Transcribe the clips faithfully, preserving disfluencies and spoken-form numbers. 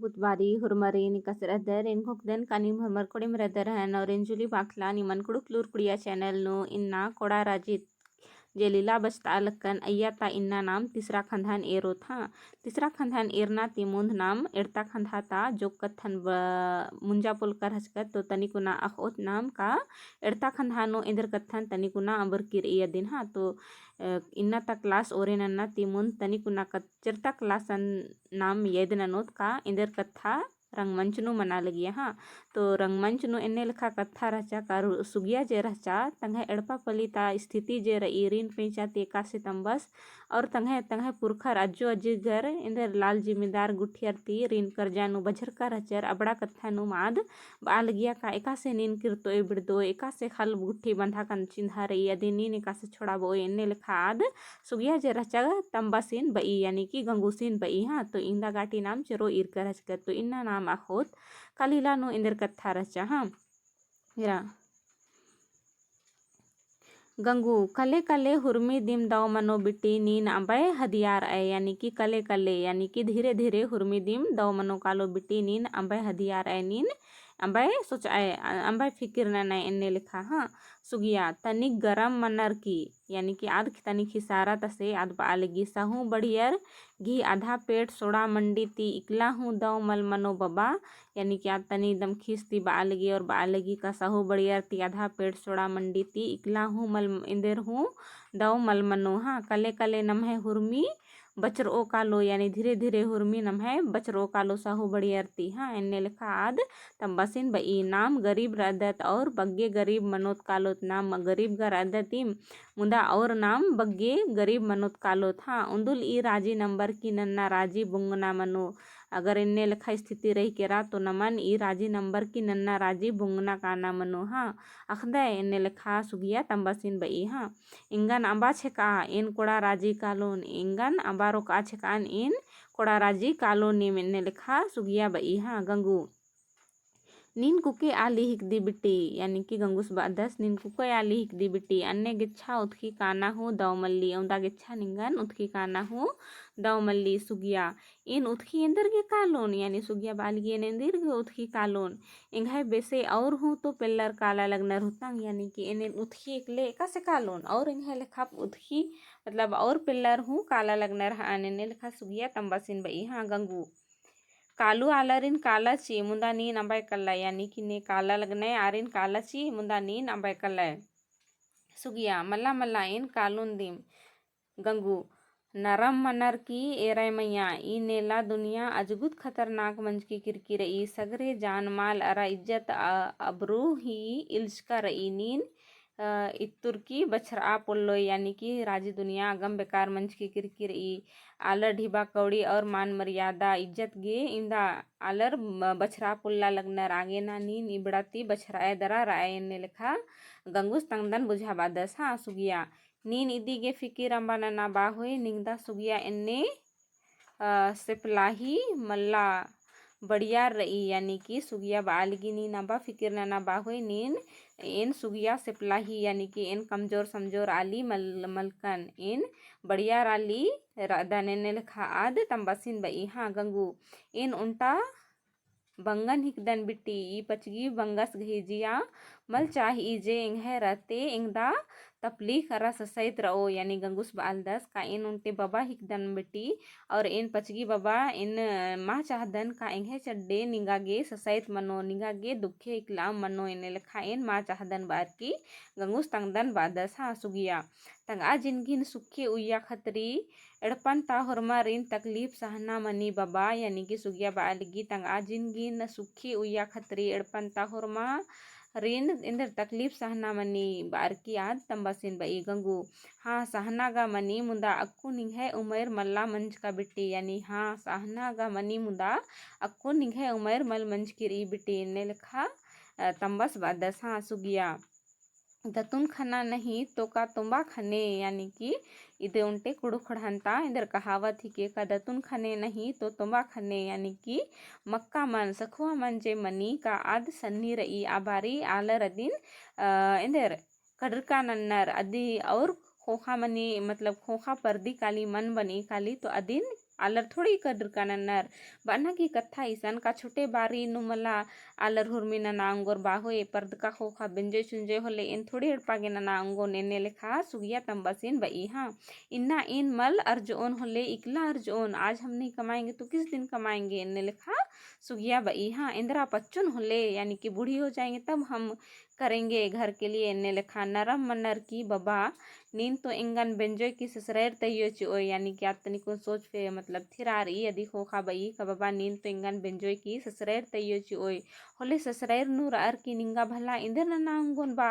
पुतबारी हुरमारिन एकासे रअदर, एन घोखदन का नीम हुरमर कोड़ेम रअदर हन और एन जुली बाखला निमन कुँड़ुख़ लूर कुड़िया channel नू इन्ना कोड़ा राजी जे लीला बचतआ लक्कन अइय्या ता इन्ना नाम तीसरा खंधान एरोत हाँ। तीसरा खंधान एरना ती मुन्ध नाम एड़ता खंधा ता जोक्कथन ब-, मुंजा पोलकर हचकत तो तनिकुना अख़ओत नाम का एड़ता खंधा नू एन्देर कत्थन तनिकुना अम्बर किर इय्या दिन हाँ। तो, अ, इन्ना ता class ओरे नन्ना ती मुन्ध तनिकुना कत-, चेरता class अन नाम येद ननोत का एन्देर कत्था रंगमंच नू मना लगिया हाँ। तो रंगमंच नू एन्ने लेखा कत्था रहचा का रु-, सुगिया जे रहचा, तंग्है एड़पा पल्ली ता स्थिति जे रई रीन पेंचा ती एकासे तम्बस, और तंग्है, तंग्है पुरखर अज्जो अज्जी घर एन्देर लाल जिम्मेदार गुट्ठियर ती रीन कर्जा नू बझरका रहचर अबड़ा कत्था नू माद बआ लगिया का एकासे नीन किरतोय बिड़दोय, एकासे खल गुट्ठी बंधा कन चिन्धा रई, अदिन नीन एकासे छोड़ाबओय, एन्ने लेखा आद सुगिया जे रहचा तम्बासिन बई, यानी कि गंगूसिन बई हाँ। तो इन्दा गाटी नाम चेरो ईरकर हचकत, तो इन्ना नाम अख़ोत का लीला नू एन्देर कत्था रहचा हाँ। इरा गंगू, कले कले हुरमी दिम दव मनो बिटी नीन अम्बय हदियारअय, यानी कि कले कले, यानी कि धीरे धीरे हुरमी दिम दव मनो कालो बिटी नीन अम्बय हदियारअय, नीन अम्बय सोचअय, अ-, अम्बय फिकिर ननय एन्ने लेखा हाँ। सुगिया, तनिक गरम मनर की, यानी कि आद तनिक खिसारत असे आद बआ लगी, सहू बढ़ियर गही आधा पेट सोड़ा मंडी ती इकला हूँ दव मल मनो बबा, यानी कि आद तनी एकदम खीस ती बआ लगी और बआ लगी का सहू बढ़ियर ती आधा पेट सोड़ा मंडी ती इकला हूँ मल, एन्देर हूँ दव मल मनो हाँ। कले कले नम्है हुरमी बचरओ कालो, यानी धीरे धीरे हुरमी नम्है बचरओ कालो सहू बढ़ियर ती हाँ। एन्ने लेखा आद तम्बासिन बई, नाम गरीब रअदत और बग्गे गरीब मनोत कालोत, नाम गरीब गा रअदत इम, मुदा और नाम बग्गे गरीब मनोत कालोत हाँ। उन्दुल ई राजी नम्बर की नन्ना राजी बुंगना मनो। अगर एन्ने लेखा स्थिति रही केरा तो नमन ई राजी नम्बर की नन्ना राजी बुंगना काना मनो हाँ। अख़दय एन्ने लेखा सुगिया तम्बासिन बई हाँ। एंगन अम्बा छेका, एन कोड़ा राजी कालोन, एंगन अम्बा रोकआ छेकान, एन कोड़ा राजी कालोन नीम एन्ने लेखा सुगिया बई हाँ। गंगू, नीन कुके आली हिकदी बिटी, यानी कि गंगुस बअदस, नीन कुके आली हिकदी बिटी, अन्ने गेच्छा उतखी काना हूँ दव मल्ली, औंदा गेच्छा निंगन उतखी काना हूँ दव मल्ली। सुगिया, एन उतखी एन्देर गे कालोन, यानी सुगिया बआ लगी एन एन्देर गे उतखी कालोन, एंग्है बेसे और हूँ तो पेल्लर काला लगनर हुतंग, यानी कि एन उतखी एकले एकासे कालोन, और एंग्है लेखा उतखी, मतलब और पेल्लर हूँ काला लगनर हअन, एन्ने लेखा सुगिया तम्बासिन बई हाँ। गंगू, कालू आलरिन काला ची मुदा नीन अम्बय कल्ला, यानी कि ने काला लगनय आरिन काला ची मुदा नीन अम्बय कल्लय। सुगिया, मल्ला मल्ला एन कालोन दिम। गंगू, नरम मनर की एरय मइय्याँ, ई नेला दुनिया अजगुत खतरनाक मंजकी किरकी रई, सगरे जान माल अरा इज्जत अ-, अबरू ही इल्चका रई, नीन अ, इत्तुर की बछरआ पोल्लोय, यानी कि राजी दुनिया अगम बेकार मंजकी किरकी रई। आलर ढिबा कौड़ी और मान मर्यादा इज्जत गे इन्दा आलर म-, बछरआ पोल्ला लगनर, आगे ना नीन इबड़ा ती बछरआ दरा रअय एन्ने लेखा गंगुस तंगदन बुझाबादस हाँ। सुगिया, नीन इदी गे फिकिर अम्बा नना बाहोय, निंगदा सुगिया एन्ने अ, सेपलाही मल्ला बढ़ियार रई, यानी कि सुगिया बआ लगी नीन अम्बा फिकिर नना बाहोय, नीन एन सुगिया सेपलाही, यानी कि एन कमजोर समजोर आली मल-, मलकन, एन बढ़ियार आली रअदन एन्ने लेखा आद तम्बासिन बई हाँ। गंगू, एन ओन्टा बंगन हिकदन बिट्टी, ई पचगी बंगस गही जिया मल चाही जे एंग्है रहते एंगदा तपलीख अरा ससइत रओ, यानी गंगुस बआलदस का एन ओन्टे बबा हिकदन बिट्टी, और एन पचगी बबा एन मा चाहदन का एंग्है चड्डे निंगा गे ससइत मनो, निंगा गे दुखे इकलाम मनो, एन्ने लेखा एन मा चाहदन बअर की गंगुस तंगदन बअदस। हाँ सुगिया, तंगआ जिनगिन सुखे उइया खतरी एड़पन ता होरमारिन तकलीफ सहना मनी बबा, यानी कि सुगिया बआ लगी तंगआ जिनगिन सुखे उइया खतरी एड़पन ता होरमारिन एन्देर तकलीफ सहना मनी बअर की आद तम्बासिन बई। गंगू, हाँ सहना गा मनी मुदा अक्कु निंग्है उमैर मल्ला मंजका बिट्टी, यानी हाँ सहना गा मनी मुदा अक्कु निंग्है उमैर मल मंजकी रई बिट्टी, एन्ने लेखा अ, तम्बस बअदस। हाँ सुगिया, दतुन खना नहीं तो का तुम्बा खने, यानी कि इदे ओन्टे कुँड़ुख़ ख़ोंड़हन ता एन्देर कहावत हिके का दतुन खने नहीं तो तुम्बा खने, यानी कि मक्का मन सखुआ मन जे मनी का आद सन्नी रई आ बारी आलर अदिन, अ, एन्देर कड़रका नन्नर अदी और ख़ोख़ा मनी, मतलब ख़ोख़ा परदी काली मन बनी काली तो अदिन आलर थोड़ी कदर का नन्नर। बअना गही कत्था इसन का छोटे बारी नू मला आलर हुरमी नना ओंगोर बा होय, परदका ख़ोख़ा बेंजोय चुंजोय होले एन थोड़ी एड़पा गे नना ओंगोन एन्ने लेखा सुगिया तम्बसिन बई हाँ। इन्ना एन मल अर्जओन होले इकला अर्जओन, आज हम नहीं कमाएंगे तो किस दिन कमाएंगे एन्ने लेखा सुगिया बई हाँ। एन्दरा पच्चोन होले यानी कि बूढ़ी हो जाएंगे तब हम करेंगे घर के लिए एन्ने लेखा नरम मनर की बबा, नीन तो एंगन बेंजोय की ससरैर तइयो चिओय, यानी कि आद तनिकुन सोच पे मतलब थिरार ई अदी ख़ोख़ा बई का बबा नीन तो एंगन बेंजोय की ससरैर तइयो चिओय। होले ससरैर नू रअर की निंगा भला एन्देर नना ओंगोन बा,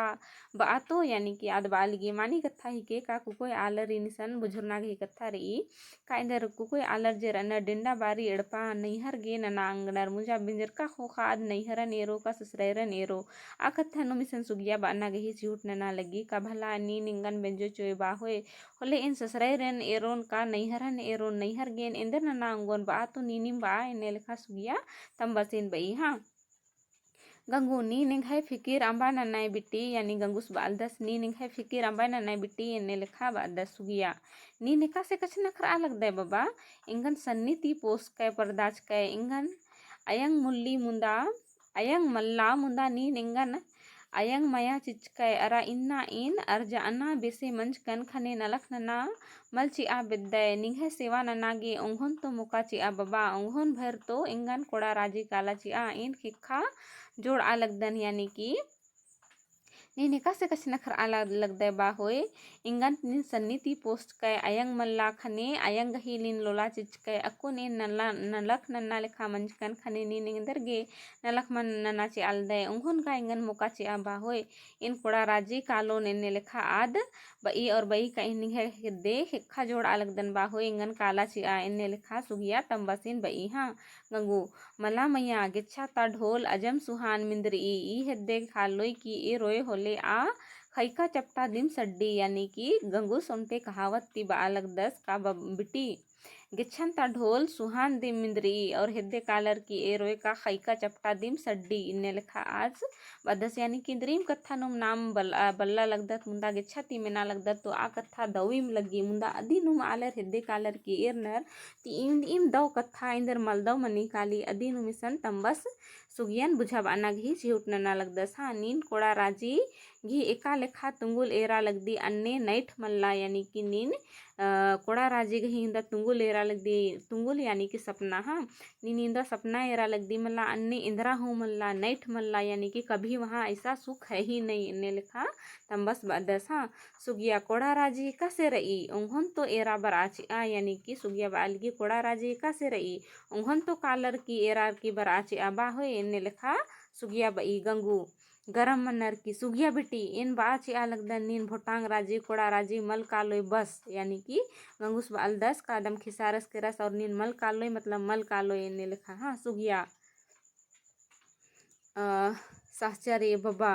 बआ तो, यानी कि आद बआ लगी मानी कत्था हिके का कुकोय आलर इनिसन बुझुरना गही कत्था रई। का एन्देर कुकोय आलर जे रअनर डेंडा बारी एड़पा नैहर गे नना ओंगनर मुंजा बेंजरका ख़ोख़ा आद नैहरन एरो का ससरैरन एरो। आ कत्था नुम इसन सुगिया बअना गही चिहुट नना लगी का भला नीन एंगन बेंजो चिओय बा होय। होले एन ससरैरन एरोन का नैहरन एरोन, नैहर गे एन एन्देर नना ओंगोन बआ तो नीनिम बआ एन्ने लेखा सुगिया तम्बसिन बई हाँ। गंगू, नीन एंग्है फिकिर अम्बा नन्नाय बिटी, यानी गंगुस बआलदस, नीन एंग्है फिकिर अम्बा नन्नाय बिटी, एन्ने लेखा बआदस सुगिया। नीन एकासे कछनखरआ लगदय बबा, एंगन सन्नी ती पोसकय परदाचकय, एंगन अयंग मुल्ली मुन्दा, अयंग मल्ला मुन्दा नीन एंगन अयंग मया चिचकय, अरा इन्ना एन अर्जअना बेसे मंजकन ख़ने नलख नना मल चिआ बेद्दय, निंग्है सेवा नना गे ओंघोन तो मोका चिआ बबा, ओंघोन भर तो एंगन कोड़ा राजी काला चिआ, एन ख़ेक्खा जोड़आ लगदन, यानी कि नीन एकासे कछनखरआ ल-, लगदय बा होय, एंगन नीन सन्नी ती पोसकय, अयंग मल्ला ख़ने अयंग गही नीन लोला चिचकय, अक्कुन एन नला-, नलख नन्ना लेखा मंजकन ख़ने नीन एन्देर गे नलख मल नना चिआ लगदय, ओंघोन का एंगन मोका चिआ बा होय, एन कोड़ा राजी कालोन एन्ने लेखा आद बई और बई का एन निंग्है हेद्दे ख़ेक्खा जोड़आ लगदन बा होय, एंगन काला चिआ एन्ने लेखा सुगिया तम्बसिन बई हाँ। गंगू, मला मया गेच्छा ता ढोल अजम सुहान मिंदरई, ई हेद्दे कालोय की एरोय होले आ ख़ैका चपटा दिम सड्डी, यानी कि गंगुस ओन्टे कहावत ती बआ लगदस का ब-, बिटी। गेच्छन ता ढोल सुहान दिम मिंदरई और हेद्दे कालर की एरोय का ख़ैका चपटा दिम सड्डी, इन्ने लेखा आस बअदस, यानी कि इन्द्रिम कत्था नुम नाम बल-, आ, बल्ला लगदत, मुन्दा गेच्छा ती मेना लगदत, तो आ कत्था दविम लग्गी, मुन्दा अदी नुम आलर हेद्दे कालर की एरनर, ती इम, इम दव कत्था एन्देर मलदव मनी काली, अदी नुम इसन तम्बस सुगियन बुझाबअना गही चिहुट नना लगदस। हाँ, नीन कोड़ा राजी गही एका लेखा तुंगुल एरा लगदी अन्ने नैठ मल्ला, यानी कि नीन, अ, कोड़ा राजी गही इन्दा तुंगुल एरा लगदी, तुंगुल यानी कि सपना, हाँ, नीन इन्दा सपना एरा लगदी मल्ला अन्ने एन्दरा हूँ मल्ला, नैठ मल्ला, यानी कि कभी वहाँ ऐसा सुख है ही नहीं, एन्ने लेखा तम्बस बअदस, हाँ। सुगिया, कोड़ा राजी एकासे रई, ओंघोन तो एरा बरआ चिआ, यानी कि सुगिया बआ लगी कोड़ा राजी एकासे रई, ओंघोन तो कालर की एरार की बरआ चिआ बा होय, एन्ने लेखा सुगिया बई। गंगू, गरम मनर की सुगिया बिटी, एन बआ चिआ लगदन नीन भोटांग राजी, कोड़ा राजी मल कालोय बस, यानी कि गंगुस बअलदस का अदम खिसारस केरस और नीन मल कालोय, मतलब मल कालोय एन्ने लेखा, हाँ, सुगिया। अ, सहचरी बबा।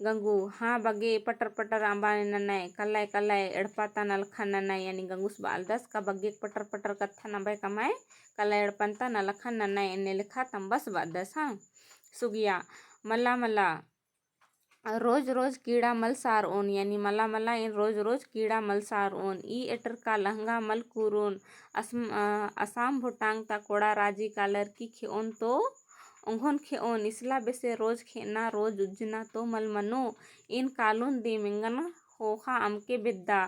गंगू, हाँ, बग्गे पटर पटर अम्बा ननय, कलय कलय एड़पा ता नलखन ननय, यानी गंगुस बअलदस का बग्गे पटर पटर कत्थन अम्बय कमय, कलय एड़पन ता नलखन ननय, एन्ने लेखा तम्बस बअदस, हाँ। सुगिया, मला मला, रोज रोज कीड़ा मल सारओन, यानी मला मला एन रोज रोज कीड़ा मल सारओन, ई एटरका लहंगा मल कूरोन, असम-, अ, असाम भोटांग ता कोड़ा राजी कालर की खेओन तो ओंघोन खेओन, इसला बेसे रोज खेअना, रोज उज्जना तो मल मनो, एन कालोन दिम एंगन ख़ोख़ा अमके बेद्दा,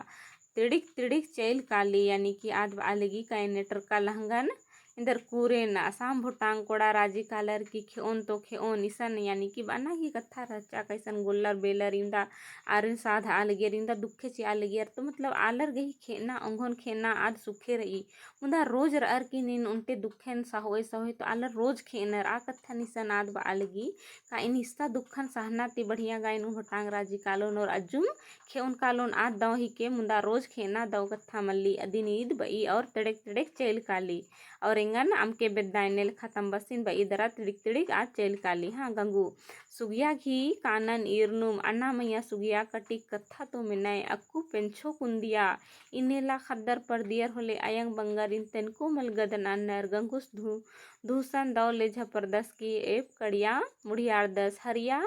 तिड़िक तिड़िक चइल काली, यानी कि आद बआ लगी का एन एटरका लहंगन एन्देर कूरेन, असाम भोटांग कोड़ा राजी कालर की खेओन तो खेओन, इसन, यानी कि बअना गही कत्था रहचा का इसन गोल्लर बेलर इवंदा आरिन साधआ लगियर, इवंदा दुखे चिआ लगियर, तो मतलब आलर गही खेअना, ओंघोन खेअना आद सुखे रई। मुदा रोज रअर की नीन ओन्टे दुखेन सहोय सहोय तो आलर रोज खेअनर, आ कत्थन इसन आद बआ लगी का एन इस्ता दुखन सहना ती बढ़िया गा एन भोटांग राजी कालोन और अज्जुम खेओन कालोन आद दव हिके, मुदा रोज खेअना दव कत्था मल्ली, अदिन ईद बई और तिड़ेक तिड़ेक चइल काली। और एंगन अमके बेद्दा एन्ने लेखा तम्बसिन बई दरा तिड़िक तिड़िक आद चइल काली। हाँ, गंगू, सुगिया गही कानन ईरनुम, अन्ना मइय्याँ सुगिया कटिक कत्था तो मेनय, अक्कु पेंछो कुन्दिया, इन्नेला ख़द्दर परदियर होले अयंग बंगरिन तेनको मल गदन अन्नर, गंगुस धू-, धूसन दव लेझा परदस की एप कड़िया मुड़ियारदस, हरिया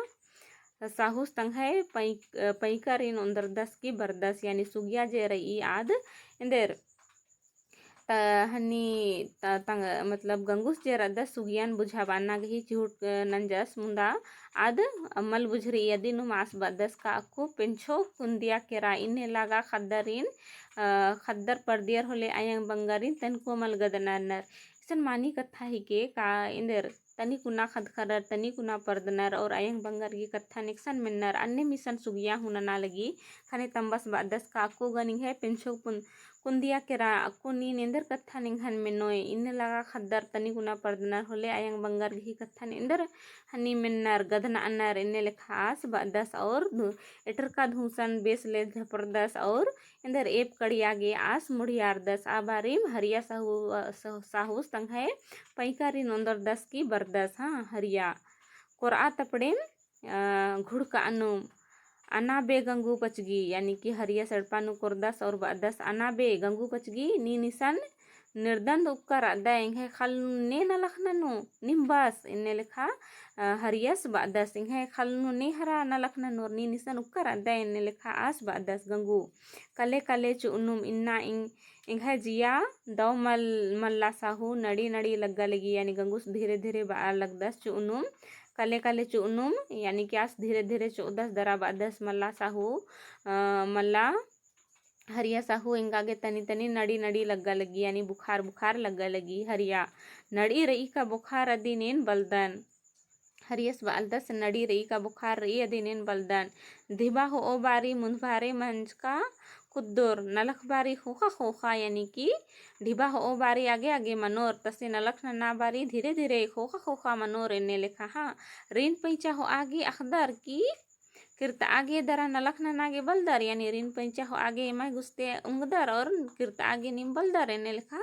साहुस तंग्है पै-, पैंकरिन ओन्दरदस की बरदस, यानी सुगिया जे रई आद एन्देर त हनी त-, तंग-, मतलब गंगुस जे रअदस सुगियन बुझाबअना गही चिहुट, अ, नंजस मुन्दा आद मल बुझरई अदिनुम आस बअदस का अक्कु पेंछो कुन्दिया केरा इन्ने लागा ख़द्दरिन, अ, ख़द्दर परदियर होले अयंग बंगरिन तनको मल गदनर। इसन मानी कत्था हिके का एन्देर तनी कुना ख़द्दख़रर, तनी कुना परदनर और अयंग बंगर गही कत्थन एकसन मेन्नर, अन्नेम इसन सुगिया हूँ नना लगी। ख़ने तम्बस बअदस का अक्कु गा निंग्है पेंछो कुन-, कुन्दिया केरा अक्कु नीन एन्देर कत्थन एंग्हन मेनोय, इन्ने लागा ख़द्दर तनी कुना परदनर होले अयंग बंगर गही कत्थन एन्देर हनी मेन्नर गदनअनर एन्ने लेखा आस बअदस और धु-, एटरका धूसन बेस ले झपरदस और एन्देर एप कड़िया गे आस मुड़ियारदस। आ बारिम हरिया साहू, अ, साहू, साहूस तंग्है पैकारिन ओन्दरदस की बरदस, हाँ, हरिया। कोरआ तपड़ेम, अ, घुड़कअनुम, अना बे गंगू पचगी, यानी कि हरियस एड़पा नू कोरदस और बअदस, अना बे गंगू पचगी, नीन इसन निर्दंद उक्कर अदय, एंग्है ख़ल्ल नू ने नलख ननू, निम्बस, एन्ने लेखा, अ, हरियस बअदस, एंग्है ख़ल्ल नू ने हरा नलख ननोर, नीन इसन उक्कर अदय, एन्ने लेखा आस बअदस गंगू। कले कले चुअनुम इन्ना एंग-, एंग्है जिया दव मल-, मल्ला साहू नड़ी नड़ी लग्गा लगी, यानी गंगुस धीरे धीरे बआ लगदस चुअनुम। कले कले चुअनुम, यानी कि आस धीरे धीरे चोदस दरा बअदस मल्ला साहू, अ, मल्ला हरिया साहू एंगा गे तनी तनी नड़ी नड़ी लग्गा लगी, यानी बुखार बुखार लग्गा लगी। हरिया, नड़ी रई का बुखार अदिन एन बलदन। हरियस बअलदस नड़ी रई का बुखार रई अदिन एन बलदन। ढिबा होओ बारी मुन्धभारे मंजका कुद्दोर, नलख बारी ख़ोख़ा ख़ोख़ा, यानी कि ढिबा होओ बारी आगे आगे मनोर, तसे नलख नना बारी धीरे धीरे ख़ोख़ा ख़ोख़ा मनोर एन्ने लेखा, हाँ। रीन पैंचा होआ गे अख़दर की किर्तआ गे दरा नलख नना गे बलदर, यानी रीन पैंचा होआ गे एम्है गुस्ते उंगदर और किर्तआ गे नीम बलदर एन्ने लेखा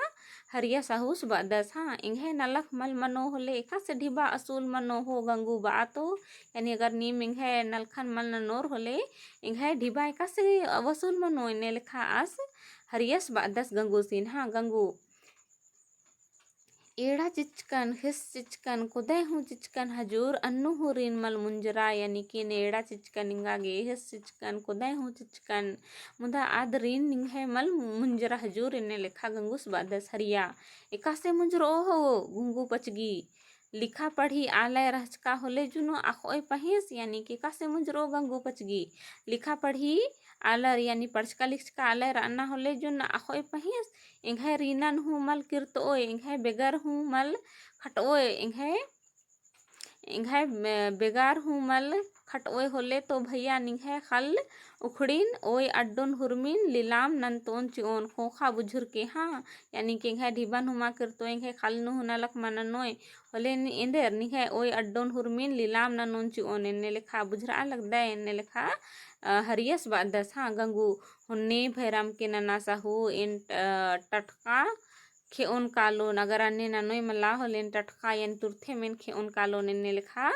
हरिया साहूस बअदस, हाँ। एंग्है नलख मल मनो होले एकासे ढिबा असुल मनो हो गंगू बआ तो, यानी अगर नीम एंग्है नलखन मल ननोर होले एंग्है ढिबा एकासे वसूल मनो एन्ने लेखा आस हरियस बअदस गंगूसिन, हाँ। गंगू एड़ा चिचकन, हिस चिचकन, कोदय हूँ चिचकन हजूर, अन्नु हूँ रीन मल मुंजरा, यानी कि एड़ा चिचकन एंगा गे, हिस चिचकन, कोदय हूँ चिचकन, मुदा आद रीन निंग्है मल मुंजरा हजूर एन्ने लेखा गंगूस बअदस हरिया। एकासे मुंजरओ हो गंगू पचगी। लिखा पढ़ी आलय रहचका होले जुनो अख़ओय पहेंस, यानी कि एकासे मुंजरओ गंगू पचगी। लिखा पढ़ी आलर, यानी पढ़चका लिखचका आलय रअना होले जुनो अख़ओय पहेंस, एंग्है रीनन हूँ मल किर्तओय, एंग्है बेगर हूँ मल खटओय, एंग्है, एंग्है, अ, बेगर हूँ मल खटओय होले तो भैया निंग्है ख़ल्ल उखड़िन ओय अड्डोन हुरमिन लिलाम नन्तओन चिओन ख़ोख़ा बुझुरके, हाँ। यानी कि एंग्है ढिबन हूँ मा किर्तओय, एंग्है ख़ल्ल नू हूँ नलख मा ननोय होले एन्देर निंग्है ओय अड्डोन हुरमिन लिलाम ननोन चिओन एन्ने लेखा बुझुरआ लगदय एन्ने लेखा, अ, हरियस बअदस, हाँ। गंगू होन्ने भैरम के नना साहू एन, अ, टटका खेओन कालोन, अगर अन्ने ननोय मला होले एन टटका यानी तुरथेम एन खेओन कालोन एन्ने लेखा,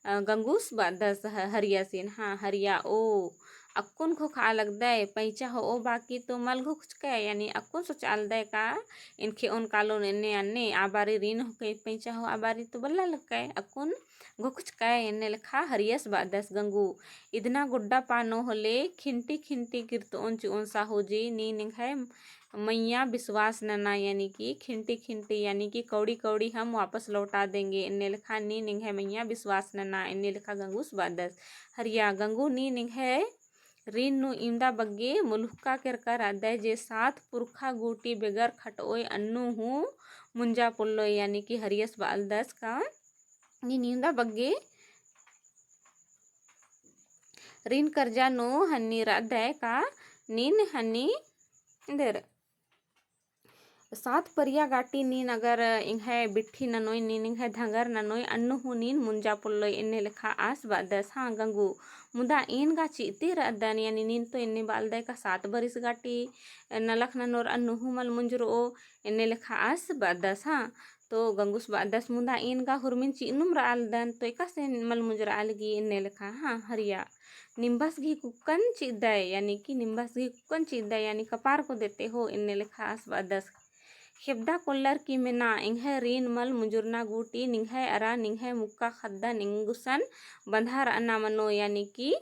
अ, गंगूस बअदस ह-, हरियासिन, हाँ। हरिया ओ अक्कुन घोखआ लगदय, पैंचा होओ बाकी तो मल घोखचकय, यानी अक्कुन सोचआ लगदय का एन खेओन कालोन एन्ने अन्ने, आ बारी रीन होकय पैंचा होआ बारी तो बल्ला लगकय, अक्कुन घोखचकय एन्ने लेखा हरियस बअदस गंगू। इदना गोड्डा पानो होले खिंटी खिंटी किर्तओन चिओन साहू जी, नीन एंग्है मइय्याँ बिस्वास नना, यानी कि खिंटी खिंटी, यानी कि कौड़ी कौड़ी हम वापस लौटा देंगे एन्ने लेखा नीन एंग्है मइय्याँ बिस्वास नना एन्ने लेखा गंगूस बअदस। हरिया गंगू नीन एंग्है रीन नू इवंदा बग्गे मुलुहका केरका रअदय जे सात पुरखा गूटी बेगर खटओय अन्नु हूँ मुंजा पोल्लोय, यानी कि हरियस बअलदस का नीन इवंदा बग्गे रीन कर्जा नू हन्नी रअदय का नीन हन्नी एन्देर सात परिया गाटी नीन अगर एंग्है बिट्ठी ननोय, नीन एंग्है धंगर ननोय, अन्नु हूँ नीन मुंजा पोल्लोय एन्ने लेखा आस बअदस, हाँ गंगू। मुदा एन गा चिअते रअदन, यानी नीन तो एन्ने बअलदय का सात बरिस गाटी नलख ननोर अन्नु हूँ मल मुंजरओ एन्ने लेखा आस बअदस, हाँ। तो गंगूस बअदस मुदा एन गा हुरमिन चिअनुम रआलदन, तो एकासे मल मुंजरआ लगी एन्ने लेखा, हाँ। हरिया निम्बस गही कुक्कन चिअदय, यानी कि निम्बस गही कुक्कन चिअदय, यानी कपार को देते हो, एन्ने लेखा आस बअदस। खेबदा कोल्लर की मेना, एंग्है रीन मल मुंजुरना गूटी, निंग्है अरा निंग्है मुक्का ख़द्दन एंगुसन बंधा रअना मनो, यानी कि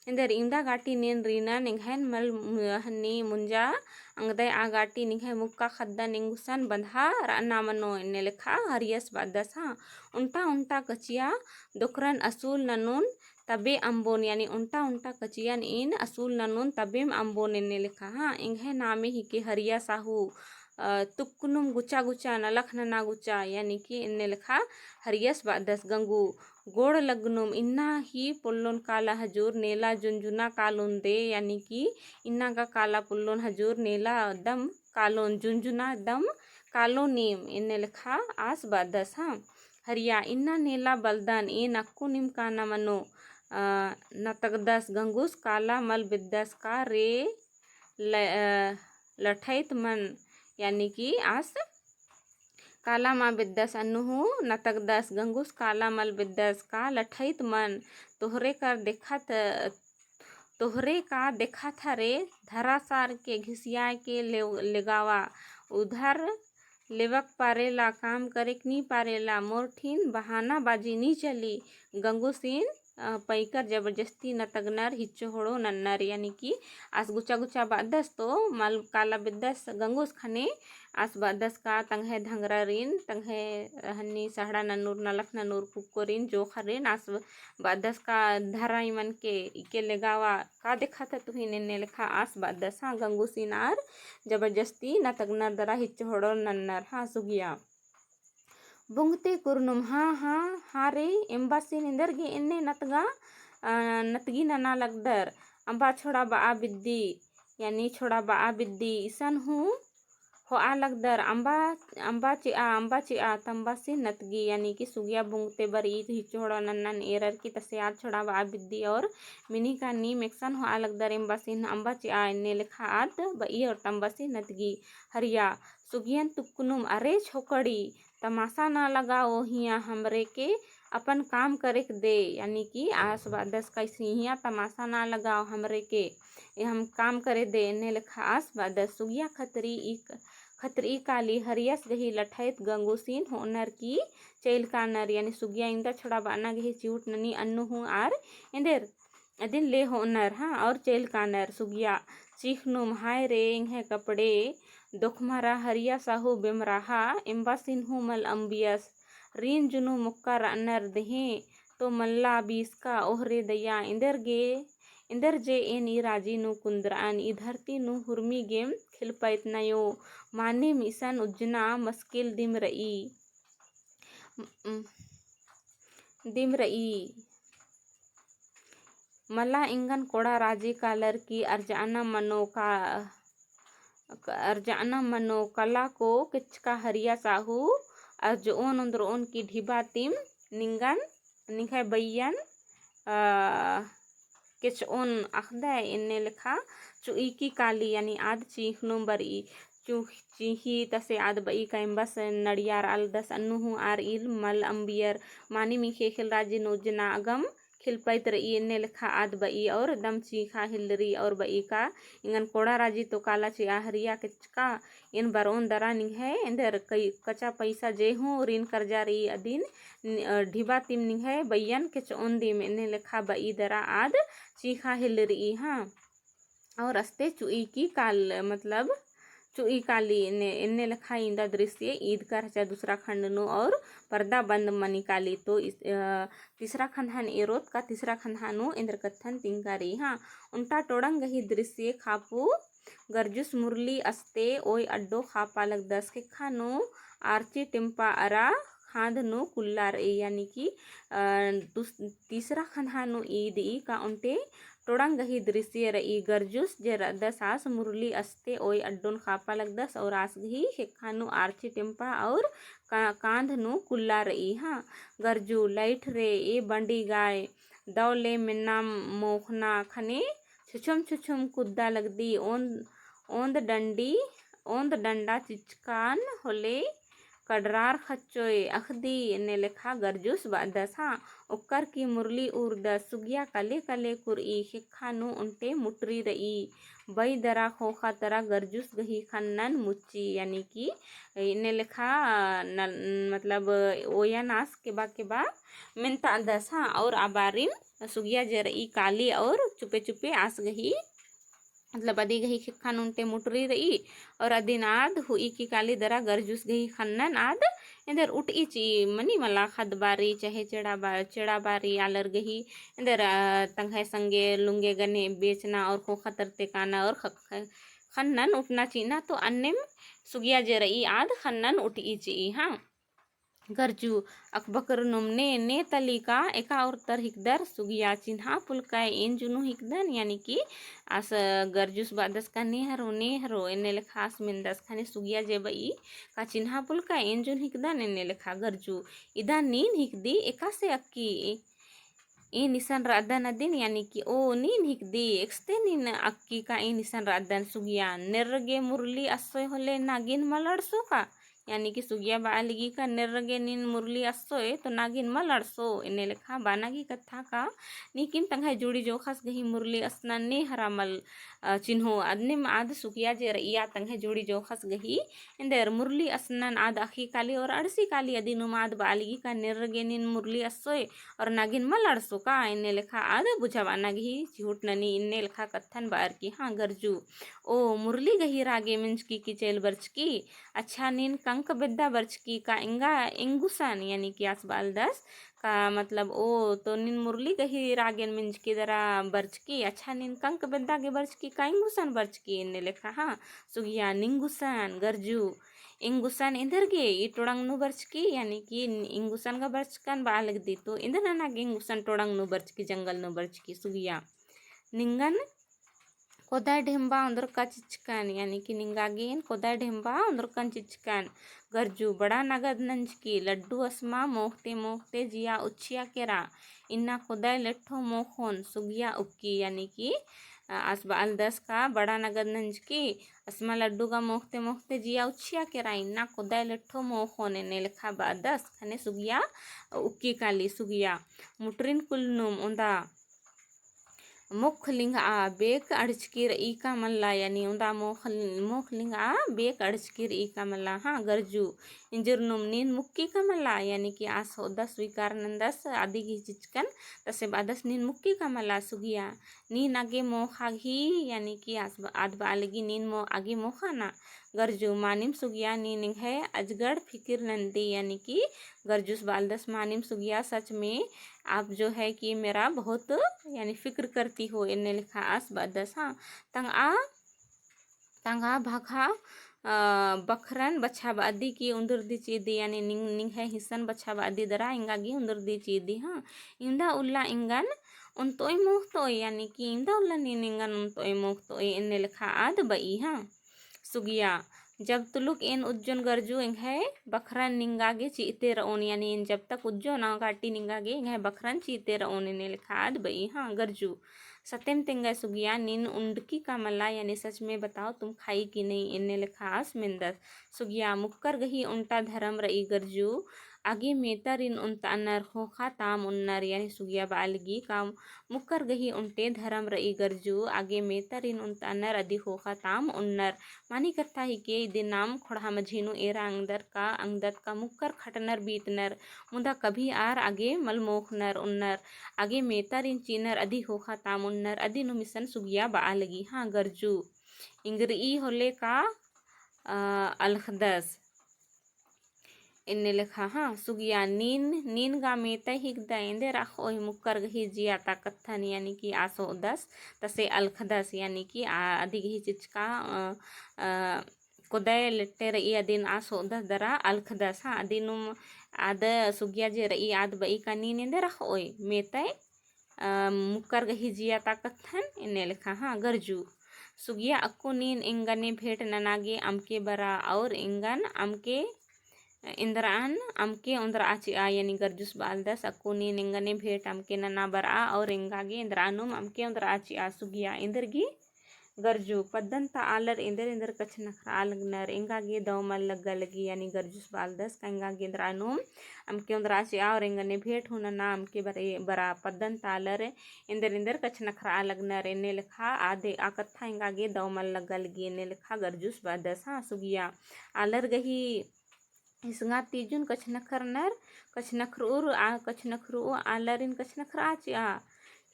एन्देर इवंदा गाटी नीन रीनन एंग्हैन मल मु-, हन्नी मुंजा अंगदय आ गाटी निंग्है मुक्का ख़द्दन एंगुसन बंधा रअना मनो एन्ने लेखा हरियस बअदस हाँ। उन्टा उन्टा कचिया दोकरन असूल ननुन तबे अम्बोन, यानी उन्टा उन्टा कचियन इन असूल ननुन तबेम अम्बोन एन्ने लेखा हाँ। एंग्है नामे हिके हरिया साहू, अ, तुक्कनुम गुचा गुचा, नलख नना गुचा, यानी कि एन्ने लेखा हरियस बअदस गंगू। गोड़ लगनुम इन्ना ही पोल्लोन काला हजुर नेला जुनजुना कालोन दे, यानी कि इन्ना गा काला पोल्लोन हजुर नेला दम कालोन जुनजुना दम कालोन नीम एन्ने लेखा आस बअदस हाँ। हरिया इन्ना नेला बलदन एन अक्कु नीम काना मनो, अ, नतगदस गंगुस काला मल बेद्दस का रे ल-, अ, लठइत मन, यानी कि आस काला मा बेद्दस अन्नु हूँ नतगदस गंगुस काला मल बेद्दस का लठइत मन। तोहरे का देखत, तोहरे का देखत हरे धरा सार के घिसिया के ले-, लेगावा उधर लेवक पारेला काम करेक नी पारेला मोर ठिन बहाना बाजी नी चली। गंगुसिन अ, पैकर जबरजस्ती नतगनर हिच्चो होड़ो नन्नर, यानी कि आस गुचा गुचा बअदस तो मल काला बेद्दस गंगुस ख़ने आस बअदस का तंग्है धंगरारिन, तंग्है हन्नी सहड़ा ननुर, नलख ननुर, कुक्कोरिन, जोखरिन आस बअदस का धरा इमन के इके लेगावा का देखत तुहिन एन्ने लेखा आस बअदस हाँ गंगुसिन आर जबरजस्ती नतगनर दरा हिच्चो होड़ो नन्नर हाँ सुगिया। बुंगते कुरनुम, हाँ, हाँ, हाँ रे, एम्बासिन एन्देरगे एन्ने नतगा, अ, नतगी नना लगदर, अम्बा छोड़ा बआ बिद्दी, यानी छोड़ा बआ बिद्दी, इसन हूँ होआ लगदर, अम्बा, अम्बा चिआ, अम्बा चिआ, तम्बासिन नतगी, यानी कि सुगिया बुंगते बरई हिच्चो होड़ो नन्नन एरर की तसे आद छोड़ा बआ बिद्दी और मिनी का नीम एकसन होआ लगदर, एम्बासिन अम्बा चिआ, एन्ने लेखा आद बई और तम्बासिन नतगी। हरिया, सुगियन तुक्कनुम, अरे छोकड़ी, तमासा ना लगाओ हियाँ हमरे के, अपन काम करेक दे, यानी कि आस बअदस कैसी हियाँ तमासा ना लगाओ हमरे के, ए हम काम करे दे, एन्ने लेखा आस बअदस। सुगिया खतरी ई क-, खतरी काली हरियस गही लठैत गंगुसिन होनर की चैल कानर, यानी सुगिया इन्दा छोड़ा बअना गही चिउट ननी अन्नु हूँ आर एन्देर अदिन ले होनर, हाँ, और चैल कानर। सुगिया चीखनुम, हाय रे, एंग्है कपड़े दोखमरा हरिया साहू बेमराहा, एम्बासिन हूँ मल अम्बियस, रीन जुनू मुक्का रअनर देहें, तो मल्ला बीसका, ओहरे दया, एन्देर गे, एन्देर जे एन ई राजी नू कुन्दरअन, ई धरती नू हुरमी गेम खिलपैत नयो, मानिम इसन उज्जना मस्किल दिम रई। दिम रई। मला एंगन कोड़ा राजी कालर की अर्जाना मनो का, अर्जाना मनो कला को केचका हरिया साहू अर्जओन ओन्द्रओन की ढिबा तिम निंगन निंग्है बइयन, अ, केचओन अख़दय एन्ने लेखा चुईकी काली, यानी आद चींख़नुम बरई। चु-, चींख़ी तसे आद बई का एम्बस नड़ियार आलदस अन्नु हूँ आर ईल मल अम्बियर, मानिम ई ख़ेख़ेल राजी नू उज्जना अगम खिलपैत रई एन्ने लेखा आद बई और दम चींख़ा हिलरी और बई का एंगन कोड़ा राजी तो काला चिआ हरिया केचका एन बरओन दरा निंग्है एन्देर कई-, कचा पैसा जे हूँ ऋण कर्जा रई अदिन नि-, अ, ढिबा तिम निंग्है बइयन केचओन दिम एन्ने लेखा बई दरा आद चींख़ा हिलरी, हाँ। और अस्ते चुईकी काल, मतलब, चुई काली एन्ने, एन्ने लेखा इन्दा दृश्य ईद का रहचा दूसरा खंड नू और पर्दा बंद मनी काली। तो इस, अ, तीसरा खंधान एरोत का तीसरा खंधान नू एन्देर कत्थन तिंकारी, हाँ। ओन्टा टोड़ंग गही दृश्य खापू गरजुस मुरली अस्ते ओय अड्डो खापा लगदस ख़ेक्खा नू आरची टेम्पा अरा खांध नू कुल्ला रई, यानी कि, अ, दूस-, तीसरा खंधान नू ईद ई का ओन्टे टोड़ंग गही दृश्य रई। गरजुस जे रअदस आस मुरली अस्ते ओय अड्डोन खापा लगदस और आस गही ख़ेक्खा नू आरची टेम्पा और का-, कांध नू कुल्ला रई, हाँ। गरजू, लइठ रे, ए बंडी गाय, दव ले मेन्ना मोख़ना ख़ने छुछुम छुछुम कुद्दा लगदी, ओन्द, ओन्द डंडी, ओन्द डंडा चिचकान होले कड़रार ख़च्चोय अख़दी एन्ने लेखा गरजुस बअदस। हाँ, ओक्कर की मुरली उरदस। सुगिया कले कले कुरई, ख़ेक्खा नू ओन्टे मुटरी रई। बई दरा ख़ोख़ा तरा गरजुस गही ख़न्नन मुच्ची, यानी कि एन्ने लेखा नल-, मतलब ओयन आस केबा केबा मेन्तादस। हाँ, और आ बारिन सुगिया जे रई काली और चुपे चुपे आस गही मतलब अदी गही ख़ेक्खा नू ओन्टे मुटरी रई, और अदिन आद हुई की काली दरा गरजुस गही ख़न्नन आद एन्देर उटई चिई, मनी मला ख़द्द बारी चाहे चेड़ा बा-, चेड़ा बारी आलर गही एन्देर, अ, तंग्है संगे लुंगे गने बेचना और ख़ोख़ा तरते काना और ख-, ख-, ख़न्नन उटना चिअना, तो अन्नेम सुगिया जे रई आद ख़न्नन उटई चिई। हाँ। गरजू, अकबकर नुम ने, ने तली का एका ओर्तर हिकदर? सुगिया, चिन्हा पुलकय, एन जुनू हिकदन, यानी कि आस गरजुस बअदस का ने हरो, ने हरो, एन्ने लेखा आस मेन्दस। ख़ने सुगिया जे बई का चिन्हा पुलकय, एन जुनू हिकदन, एन्ने लेखा। गरजू, इदा नीन हिकदी, एकासे अक्की? एन इसन रअदन अदिन, यानी कि ओ नीन हिकदी, एकसते नीन अक्की का एन इसन रअदन? सुगिया, नेर्र गे मुरली अस्सोय होले नागिन मल अंड़सो का? यानी कि सुगिया बआ लगी का नेर्र गे नीन मुरली अस्सोय तो नागिन मल अंड़सो, एन्ने लेखा बअना गही कत्था का। नीकिम तंग्है जुड़ी जोखस गही मुरली असनन ने हरा मल, अ, चिन्हो। अदनेम आद सुगिया जे रई आ तंग्है जुड़ी जोखस गही एन्देर मुरली असनन आद अख़ी काली और अंड़सी काली। अदिनुम आद बआ लगी का नेर्र गे नीन मुरली अस्सोय और नागिन मल अंड़सो का? एन्ने लेखा आद बुझाबअना गही चिहुट ननी। एन्ने लेखा कत्थन बअर की। हाँ गरजू, ओ मुरली गही रागे मेंजकी की चेल बरचकी? अच्छा, नीन कंक बेद्दा बरचकी का एंगा एंगुसन, यानी कि आस बअलदस का मतलब ओ तो नीन मुरली गही रागेन मेंजकी दरा बरचकी? अच्छा, नीन कंक बेद्दा गे बरचकी का एंगुसन बरचकी? एन्ने लेखा। हाँ सुगिया, निंगुसन। गरजू, एंगुसन एन्देर गे, ई टोड़ंग नू बरचकी, यानी कि एंगुसन गा बरचकन बआ लगदी, तो एन्देर नना गे एंगुसन टोड़ंग नू बरचकी, जंगल नू बरचकी? सुगिया, निंगन कोदाय ढेम्बा ओन्दरका चिचकन, यानी कि निंगा गे एन कोदाय ढेम्बा ओन्दरकन चिचकन। गरजू, बड़ा नगद नंजकी, लड्डू असमा मोख़ते मोख़ते जिया उच्छिया केरा, इन्ना कोदाय लेट्ठो मोख़ोन। सुगिया उक्की, यानी कि, अ, आस बअलदस का बड़ा नगद नंजकी, असमा लड्डू गा मोख़ते मोख़ते जिया उच्छिया केरा, इन्ना कोदाय लेट्ठो मोख़ोन, एन्ने लेखा बअदस। ख़ने सुगिया उक्की काली। सुगिया, मुटरिन कुलनुम ओन्दा मोख़ लिंगआ बेक अंड़चकी रई का मल्ला, यानी ओन्दा मोख़, मोख़ लिंगआ बेक अंड़चकी रई का मल्ला। हाँ गरजू, इंजरनुम नीन मुक्की का मल्ला, यानी कि आस होदा स्वीकार नन्दस अदी गही चिचकन, तसे बअदस नीन मुक्की का मल्ला। सुगिया, नीन आगे मोख़ा गही, यानी कि आस ब-, आद बआ लगी नीन मो-, आगे मोख़ा ना। गरजू, मानिम सुगिया, नीन एंग्है अजगड़ फिकिर नन्दी, यानी कि गरजुस बअलदस, मानिम सुगिया, सच में आप जो है कि मेरा बहुत, यानी फिक्र करती हो, एन्ने लेखा आस बअदस। हाँ, तंगआ, तंगआ भखा, अ, बखरन बछाबअदी की उन्दुरदी चिअदी, यानी निंग-, निंग्है हिस्सन बछाबअदी दरा एंगा गे उन्दुरदी चिअदी। हाँ, इवंदा उल्ला एंगन ओन्तोय मोख़तोय, यानी कि इवंदा उल्ला नीन एंगन ओन्तोय मोख़तोय, एन्ने लेखा आद बई। हाँ। सुगिया, जब तुलुक एन उज्जोन गरजू एंग्है बखरन निंगा गे चिअते रओन, यानी एन जब तक उज्जोन आ काटी निंगा गे एंग्है बखरन चिअते रओन, एन्ने लेखा आद बई। हाँ गरजू, सतेम तेंगय सुगिया, नीन उंडकी का मल्ला, यानी सच में बताओ तुम खाई कि नहीं, एन्ने लेखा आस मेन्दस। सुगिया, मुक्कर गही ओन्टा धरम रई गरजू, आगे मेतारिन ओन्तअनर ख़ोख़ा ताम ओन्नर, यानी सुगिया बआ लगी का मुक्कर गही ओन्टे धरम रई गरजू, आगे मेतारिन ओन्तअनर अदी ख़ोख़ा ताम ओन्नर। मानी कत्था हिके, इदिन नाम ख़ोंड़हा मझी नू एरा अंगदर का, अंगदत का मुक्कर खटनर बीतनर, मुदा कभी आर आगे मल मोख़नर ओन्नर, आगे मेतारिन चिअनर अदी ख़ोख़ा ताम ओन्नर, अदिनुम इसन सुगिया बआ लगी। हाँ गरजू, इंगरई होले का, अ, अलख़दस। एन्ने लेखा, हाँ, सुगिया, नीन, नीन गा मेतय हिकदय, एन्देर अख़ओय मुक्कर गही जिया ता कत्थन, यानी कि आस होअदस, तसे अलख़दस, यानी कि आ, अदी गही चिचका, अ, अ, कोदय लेट्टे रई अदिन आस होअदस दरा अलख़दस, हाँ, अदिनुम आद सुगिया जे रई आद बई का नीन एन्देर अख़ओय, मेतय अ, मुक्कर गही जिया ता कत्थन, एन्ने लेखा, हाँ, गरजू। सुगिया अक्कु नीन एंगने भेंट नना गे अमके बरा और एंगन अमके इन्द्रान अमके ओन्द्रआ चिआ, यानी गरजुस बालदस, अक्कु नीन एंगने भेंट अमके नना बरआ और एंगा गे इन्द्रानुम अमके ओन्द्रआ चिआ। सुगिया, एन्देरगी गरजू, पद्दन ता आलर एन्देर एन्देर कछनखरआ लगनर, एंगा गे दव मल लग्गा लगी, यानी गरजूस बआलदस का एंगा गे एन्दरा नुम अमके ओन्दरा चिआ और एंगने भेंट हूँ नना, अमके बरे-, बरा पद्दन ता आलर एन्देर एन्देर कछनखरआ लगनर, एन्ने लेखा आद आ कत्था एंगा गे दव मल लग्गा लगी, एन्ने लेखा गरजूस बअदस। हाँ, सुगिया आलर गही हिसंगा तीजुन कछनखरनर, कछनखरउर आ, कछनखरउ आलरिन कछनखरआ चिआ।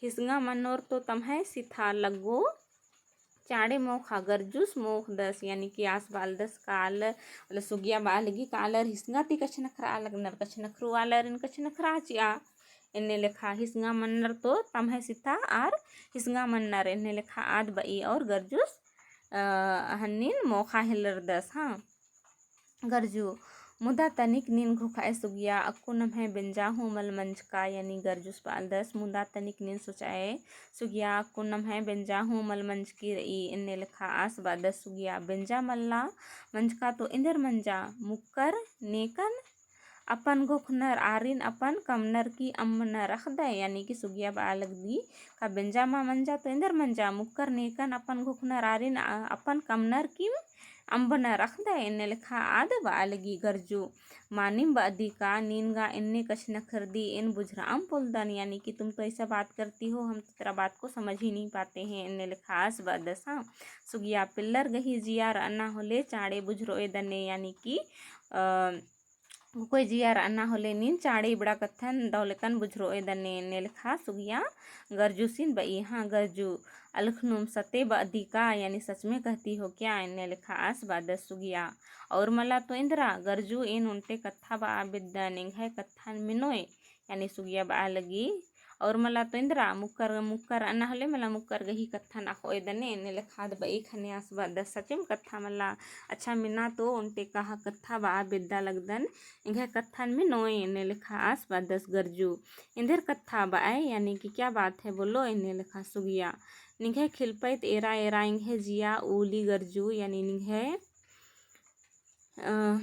हिसंगा मनोर तो तम्है सिथा लग्गो, चाँड़े मोख़ा, गरजूस मोख़दस, यानी कि आस बअलदस का आलर, मतलब सुगिया बआ लगी का आलर हिसंगा ती कछनखरआ लगनर, कछनखरउ आलरिन कछनखरआ चिआ। एन्ने लेखा हिसंगा मनर तो तम्है सिथा आर हिसंगा मनर, एन्ने लेखा आद बई और गरजूस, अ, हन्निन मोख़ा हेलरदस। हाँ। गरजू, मुदा तनिक नीन घोखाए सुगिया, अक्कु नम्है बेंजा हूँ मल मंजका, यानी गरजूस बअलदस, मुदा तनिक नीन सोचाए सुगिया, अक्कु नम्है बेंजा हूँ मल मंजकी रई, एन्ने लेखा आस बअदस सुगिया। बेंजा मल्ला मंजका तो एन्देर मंजा, मुक्कर नेकन अपन घोखनर आरिन अपन कमनर की अम्बनर अख़दय, यानी कि सुगिया बआ लगदी का बेंजा मा मंजा तो एन्देर मंजा, मुक्कर नेकन अपन घोखनर आरिन, अ, अपन कमनर की अम्बनर अख़दय, एन्ने लेखा आद बआ लगी गरजू। मानिम बअदी का नीन गा एन्ने कछनखरदी, एन बुझरअम पोलदन, यानी कि तुम तो ऐसा बात करती हो, हम तो तेरा बात को समझ ही नहीं पाते हैं, एन्ने लेखा आस बअदस। हाँ, सुगिया पिल्लर गही जिया रअना होले चाँड़े बुझरओ एदने, यानी कि, अ, कोई जिया रअना होले नीन चाँड़े इबड़ा कत्थन दव लेकन बुझरओ एदने, एन्ने लेखा सुगिया गरजूसिन बई। हाँ गरजू, अलख नुम सते बअदी का, यानी सच में कहती हो क्या, एन्ने लेखा आस बअदस सुगिया। और मला तो एन्दरा गरजू, एन ओन्टे कत्था बआ बेद्दन, एंग्है कत्थन मिनोय, यानी सुगिया बआ लगी। और मला तो एन्दरा मुक्कर, मुक्कर रअना होले मला मुक्कर गही कत्थन अख़ओ एदने, एन्ने लेखा आद बई। ख़ने आस बअदस सचेम कत्था मला, अच्छा मिना तो ओन्टे कहा कत्था बआ बेद्दा लगदन, एंग्है कत्थन मिनोय, एन्ने लेखा आस बअदस गरजू। एन्देर कत्था बअय, यानी कि क्या बात है बोलो, एन्ने लेखा सुगिया। निंग्है खिलपइत एरा एरा एंग्है जिया उली गरजू, यानी निंग्है, अ,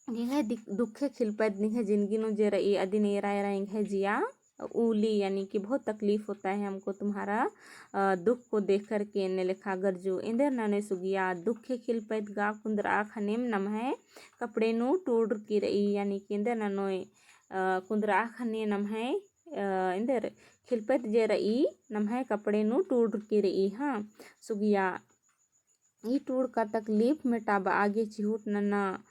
निंग्है दिक-, दुखे खिलपइत निंग्है जिनगी नू जे रई अदिन एरा एरा एंग्है जिया उली, यानी कि बहुत तकलीफ होता है हमको तुम्हारा, अ, दुख को देख कर के, एन्ने लेखा गरजू। एन्देर ननोय सुगिया, दुखे खिलपइत गा कुन्दरा ख़नेम नम्है कपड़े नू टूड़रकी रई, यानी कि एन्देर ननोय, अ, कुन्दरा ख़ने नम्है, अ, एन्देर खिलपइत जे रई नम्है कपड़े नू टूड़रकी रई। हाँ सुगिया, ई टूड़ का तकलीफ मेटाबआ गे चिहुट नन्ना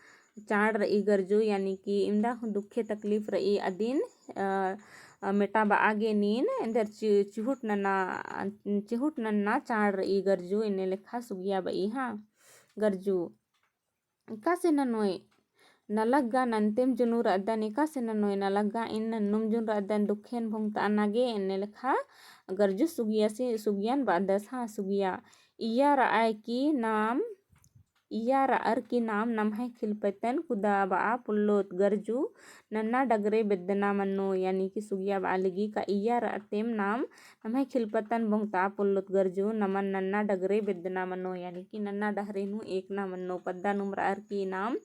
चाड़ रई गरजू, यानी कि इवंदा हूँ दुखे तकलीफ रई अदिन, अ, अ, मेटाबआ गे नीन एन्देर चि-, चिहुट नन्ना, चिहुट नन्ना चाड़ रई गरजू, एन्ने लेखा सुगिया बई। हाँ गरजू, एकासे ननोय नलख गा नन्तेम जुनू रअदन, एकासे ननोय नलख गा एन नन्नुम जुन रअदन, दुखेन भोंगतअना गे, एन्ने लेखा गरजू सुगिया से, सुगियन बअदस। हाँ सुगिया, इया रअय की नाम, इया रअर की नाम नम्है खिलपइतन कुदाबआ पोल्लोत गरजू, नन्ना डगरे बेद्दना मन्नो, यानी कि सुगिया बआ लगी का इया रअतेम नाम नम्है खिलपतन बोंगतआ पोल्लोत गरजू, नमन नन्ना डगरे बेद्दना मन्नो, यानी कि नन्ना डहरे नू एकना मन्नो, पद्दा नुम रअर की नाम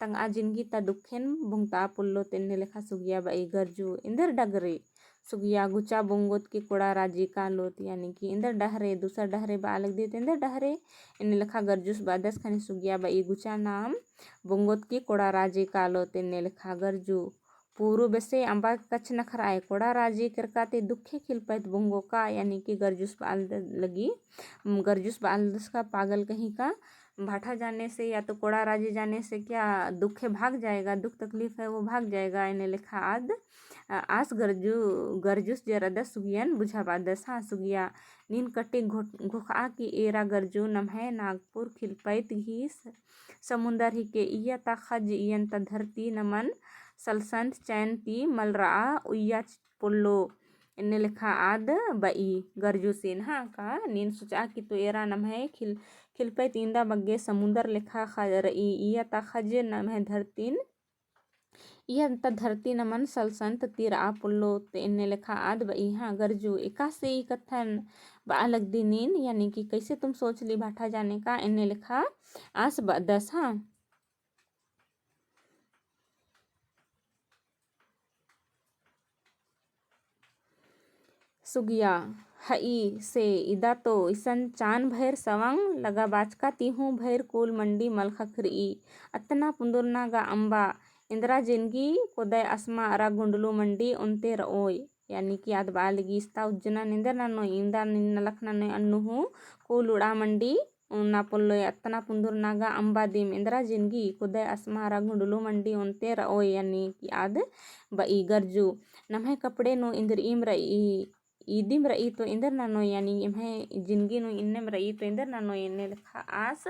तंगआ जिनगी ता दुखेन बोंगतआ पोल्लोत, एन्ने लेखा सुगिया बई गरजू। एन्देर डगरे? सुगिया, गुचा बोंगोत की कोड़ा राजी कालोत, यानी कि एन्देर डहरे, दूसर डहरे बआ लगदी ता एन्देर डहरे, एन्ने लेखा गरजूस बअदस। ख़ने सुगिया बई गुचा नाम बोंगोत की कोड़ा राजी कालोत, एन्ने लेखा गरजू। पूरू बेसे अम्बा कछनखरआय, कोड़ा राजी केरका ती दुखे खिलपइत बोंगो का, यानी कि गरजूस बआ लगी, गरजूस बआ लगदस का पागल कहीं का, भाठा जाने से या तो कोड़ा राजी जाने से क्या दुखे भाग जाएगा, दुख तकलीफ है वो भाग जाएगा, एन्ने लेखा आद, अ, आस गरजू, गरजूस जे रअदस सुगियन बुझाबअदस। हाँ सुगिया, नीन कटिक घोट-, घोखआ की एरा गरजू, नम्है नागपुर खिलपइत गही स-, समुन्दर हिके, इया ता ख़ज्ज इयन ता धरती नमन सलसंत चैन ती मलरआ उइया पोल्लो, एन्ने लेखा आद बई गरजूसिन। हाँ का नीन सोचआ की तो एरा नम्है खिल-, खिलपइत इन्दा बग्गे समुन्दर लेखा ख-, रई, इया ता ख़ज्ज नम्है धरतीन, इया ता धरती नमन सलसंत ती रआ पोल्लोत, एन्ने लेखा आद बई। हाँ गरजू, एकासे ई कत्थन बआ लगदी नीन, यानी कि कैसे तुम सोच ली भाठा जाने का, एन्ने लेखा आस बअदस। हाँ सुगिया, हई से इदा तो इसन चान भैर सवंग लगा बाचका ती हूँ भैर कुल मंडी मल ख़क्खरई। अतना पुंदुरना गा अम्बा एन्दरा जिनगी कोदय असमा अरा गुंडलू मंडी ओन्ते रओय। यानी कि आद बआ लगी इस्ता उज्जना एन्देर ननोय, इन्दा नलख ननोय अन्नु हूँ कुल उड़ा मंडी ओन्ना पोल्लोय। अतना पुंदुरना गा अम्बा दिम एन्दरा जिनगी कोदय असमा अरा गुंडलू मंडी ओन्ते रओय। यानी कि आद बई गरजू नम्है कपड़े नू इन्द्रिइम रई। ईदिम रई तो एन्देर ननोय, यानी एम्है जिनगी नू इन्नेम रई तो एन्देर ननोय एन्ने लेखा आस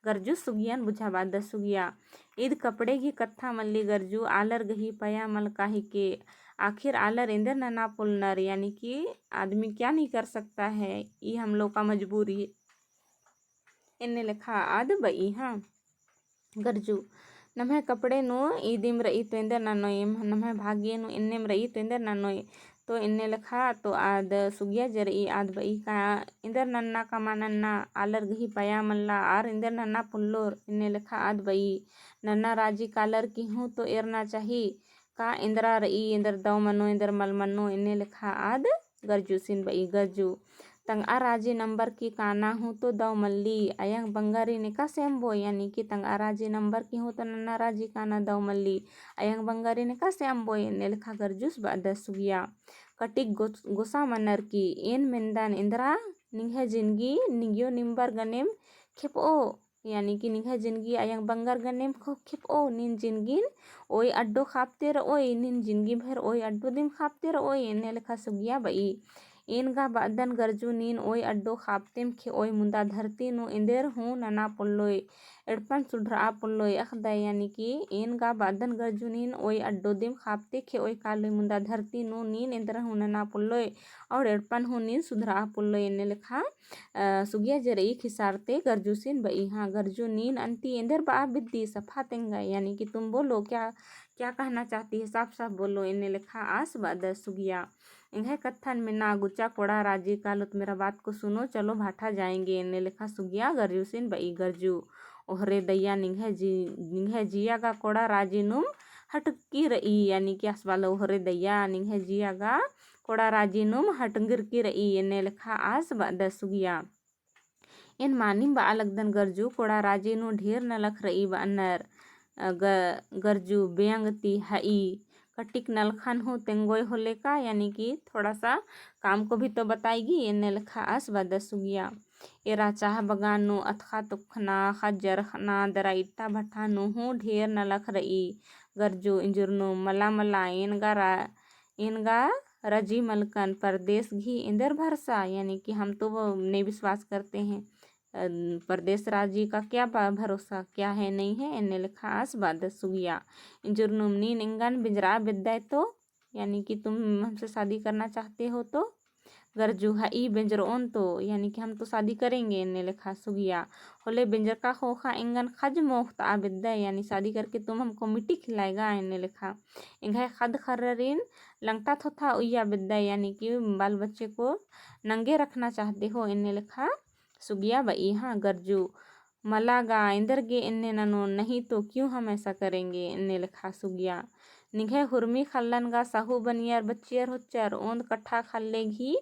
गरजू सुगियन बुझाबअदस। सुगिया ईद कपड़े गही कत्था मल्ली गरजू, आलर गही पया मल काहिके। आखिर आलर एन्देर नना पोल्लनर, यानी कि आदमी क्या नहीं कर सकता है, ई हम लोग का मजबूरी एन्ने लेखा आद बई। हाँ गरजू नम्है कपड़े नू ईदिम रई तो एन्देर ननोय, नम्है भाग्य नू एन्नेम रई तो एन्देर ननोय। तो एन्ने लेखा तो आद सुगिया जे रई आद बई का एन्देर नन्ना कमा नन्ना, आलर गही पया मल्ला आर एन्देर नना पोल्लोर एन्ने लेखा आद बई। नन्ना राजी कालर की हूँ तो एरना चाही, का एन्दरा रई, एन्देर दव मनो, एन्देर मल मनो, एन्ने लेखा आद गरजूसिन बई। गरजू तंगआ राजी नंबर की काना हूँ तो दव मल्ली, अयंग बंगारिन एकासे अम्बोय, यानी कि तंगआ राजी नंबर की हूँ तो नन्ना राजी काना दव मल्ली, अयंग बंगारिन एकासे अम्बोय, एन्ने लेखा गरजूस बअदस। सुगिया कटिक गो-, गोसा मनर की एन मेन्दन एन्दरा निंग्है जिनगी निंग्यो निम्बर गनेम खेपओ, यानी कि निंग्है जिनगी अयंग बंगर गनेम ख-, खेपओ। नीन जिनगीन ओय अड्डो खापते रओय, नीन जिनगी भर ओय अड्डो दिम खापते रओय, एन्ने लेखा सुगिया बई। एन गा बअदन गरजू नीन ओय अड्डो खापतेम खेओय, मुन्दा धरती नू एन्देर हूँ नना पोल्लोय, एड़पन सुधरआ पोल्लोय अख़दय, यानी कि एन गा बअदन गरजू नीन ओय अड्डो दिम खापते खेओय कालोय, मुन्दा धरती नू नीन एन्देर हूँ नना पोल्लोय, और एड़पन हूँ नीन सुधरआ पोल्लोय, एन्ने लेखा अ, सुगिया जे रई खिसारते गरजूसिन बई। हाँ गरजू नीन अन्ती एन्देर बआ बिद्दी सफा तेंगा, यानी कि तुम बोलो क्या, क्या कहना चाहती है, साफ साफ बोलो, एन्ने लेखा आस बअदस। सुगिया एंग्है कत्थन मेना गुचा कोड़ा राजी, कालो तो मेरा बात को सुनो, चलो भाठा जाएंगे, एन्ने लेखा सुगिया गरजूसिन बई। गरजू ओहरे दइया निंग्है जी, निंग्है जिया गा कोड़ा राजी नुम हटकी रई, यानी कि आस बआ लगी ओहरे दइया निंग्है जिया गा कोड़ा राजी नुम हटंगिरकी रई, एन्ने लेखा आस बअदस। सुगिया एन मानिम बआ लगदन गरजू, कोड़ा राजी नू ढेर नलख रई बअनर। अ, ग-, गरजू बेंग ती हई, कटिक नलखन हूँ तेंगोय होले का, यानी कि थोड़ा सा काम को भी तो बताएगी, एन्ने लेखा आस बअदस। सुगिया एरा चाह बगान नू अतखा तुखना, खज्जर खना, दरा इट्टा भट्ठा नू हूँ ढेर नलख रई। गरजू इंजुरनुम मला मला, एन गा रा-, एन गा रजी मलकन, परदेस गही एन्देर भरसा, यानी कि हम तो वो नहीं विश्वास करते हैं। अ, परदेस राजी का क्या ब-, भरोसा, क्या है, नहीं है, एन्ने लेखा आस बअदस। सुगिया इंजुरनुम नीन एंगन बेंजरआ बेद्दय तो, यानी कि तुम हमसे शादी करना चाहते हो तो। गरजू हई बेंजरओन तो, यानी कि हम तो शादी करेंगे, एन्ने लेखा। सुगिया होले बेंजरका ख़ोख़ा एंगन खज मोख़तआ बेद्दय, यानी शादी करके तुम हमको मिट्टी खिलाएगा, एन्ने लेखा। एंग्है ख़द्द ख़र्ररिन लंगटा थोथा उइया बेद्दय, यानी कि बाल बच्चे को नंगे रखना चाहते हो, एन्ने लेखा सुगिया बई। हाँ गरजू मला गा एन्देर गे एन्ने ननोन, नहीं तो क्यों हम ऐसा करेंगे, एन्ने लेखा। सुगिया निंग्है हुरमी ख़ल्लन गा सहु बनियर बच्चियर होच्चर, ओन्द कट्ठा ख़ल्ले गही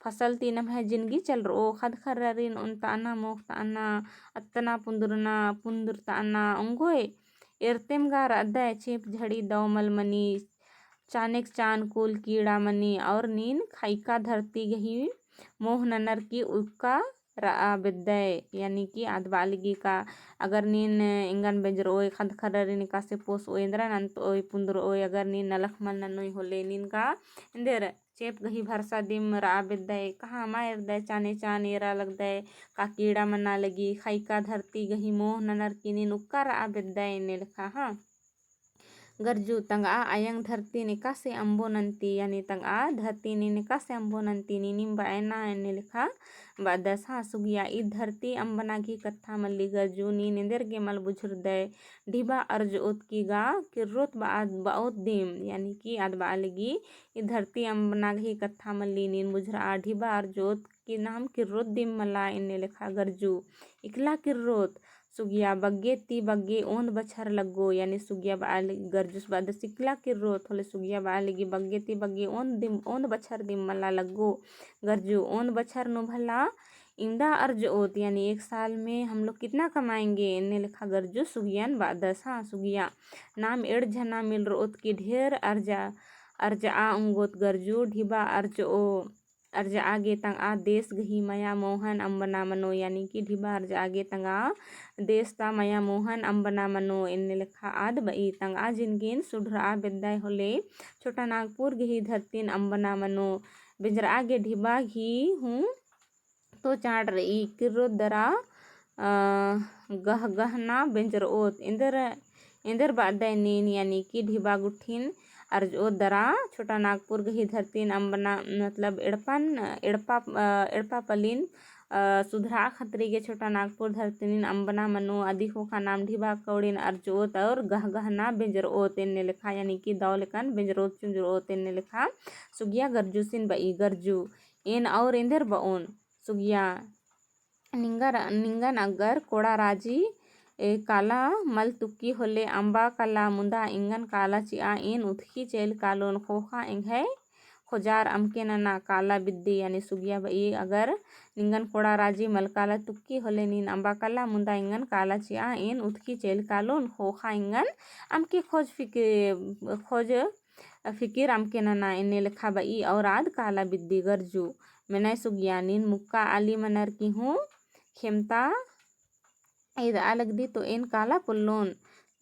फसल ती नम्है जिनगी चलरओ। ख़द्द ख़र्ररिन ओन्तअना मोख़तअना, अत्तना पुंदुरना पुंदुरतअना ओंगोय। एरतेम गा रअदय चेंप झड़ी दव मल मनी, चानेक चान कुल कीड़ा मनी, और नीन ख़इका धरती गही मोह ननर की उक्का रआ बेद्दय, यानी कि आद बआ लगी का अगर नीन एंगन बेंजरओय, ख़द्द ख़र्ररिन एकासे पोसओय, एन्दरा नन्तओय पुंदुरओय, अगर नीन नलख मल ननोय होले, नीन गा एन्देर चेंप गही भरसा दिम रआ बेद्दय, कहाँ मा एरदय, चाने चान एरा लगदय, का कीड़ा मना लगी, ख़इका धरती गही मोह ननर की नीन उक्का रआ बेद्दय, एन्ने लेखा। हाँ गरजू तंगआ अयंग धरतीन एकासे अम्बो नन्ती, यानी तंगआ धरती नीन एकासे अम्बो नन्ती, नीनिम बअय ना, एन्ने लेखा बअदस। हाँ सुगिया ईद धरती अम्बना गही कत्था मल्ली गरजू, नीन एन्देर गे मल बुझुरदय। ढिबा अर्जओत की गा किर्रोत बआ-, बओत दिम, यानी कि आद बआ लगी ईद धरती अम्बना गही कत्था मल्ली नीन बुझुरआ। ढिबा अर्जओत की नाम किर्रोत दिम मला, एन्ने लेखा गरजू इकला किर्रोत सुगिया, बग्गे ती बग्गे ओन्द बछर लग्गो, यानी सुगिया बआ लगी, गरजुस बअदस इकला किर्रोत होले सुगिया बआ लगी, बग्गे ती बग्गे ओन्द दिम, ओन्द बछर दिम मला लग्गो। गरजू, ओन्द बछर नू भला इवंदा अर्जओत, यानी एक साल में हम लोग कितना कमाएंगे, एन्ने लेखा गरजू सुगियन बअदस। हाँ, सुगिया, नाम एंड़ झना मिलरओत की ढेर अर्जा, अर्जआ ओंगोत गरजू, ढिबा अर्जओ, अर्जआ गे तंगआ देस गही मया मोहन अम्बना मनो, यानी कि ढिबा अर्जआ गे तंगआ देस ता मया मोहन अम्बना मनो, एन्ने लेखा आद बई। तंगआ जिनगिन सुढरआ बेद्दय होले छोटा नागपुर गही धरतीन अम्बना मनो, बेंजरआ गे ढिबा गही हूँ तो चाड़ रई, किर्रोत दरा, अ, गह-, गहना बेंजरओत, एन्देर, एन्देर बअदय नीन, यानी कि ढिबा गुट्ठिन अर्जओत दरा, छोटा नागपुर गही धरतीन अम्बना, मतलब एड़पन, एड़पा, अ, एड़पा पलिन, अ, सुधरआ खतरी गे छोटा नागपुर धरतीन अम्बना मनो, अदी ख़ोख़ा नाम ढिबा कौड़िन अर्जओत और गह-, गहना बेंजरओत, एन्ने लेखा, यानी कि दव लेकन बेंजरओत चुंजरओत, एन्ने लेखा सुगिया गरजूसिन बई। गरजू, एन और एन्देर बओन। सुगिया, निंगर, निंगन अगर कोड़ा राजी, ए, काला मल तुक्की होले अम्बा कला, मुदा एंगन काला चिआ, एन उतख़ी चेल कालोन। ख़ोख़ा एंग्है ख़ोजार अमके नना, काला बिद्दी, यानी सुगिया बई अगर निंगन कोड़ा राजी मल काला तुक्की होले नीन अम्बा कला, मुदा एंगन काला चिआ, एन उतख़ी चेल कालोन। ख़ोख़ा एंगन अमके ख़ोज फिक-, ख़ोज फिकिर अमके नना, एन्ने लेखा बई और आद काला बिद्दी। गरजू, मेनय सुगिया, नीन मुक्का आली मनर की हूँ खेमता एदआ लगदी तो एन काला पोल्लोन।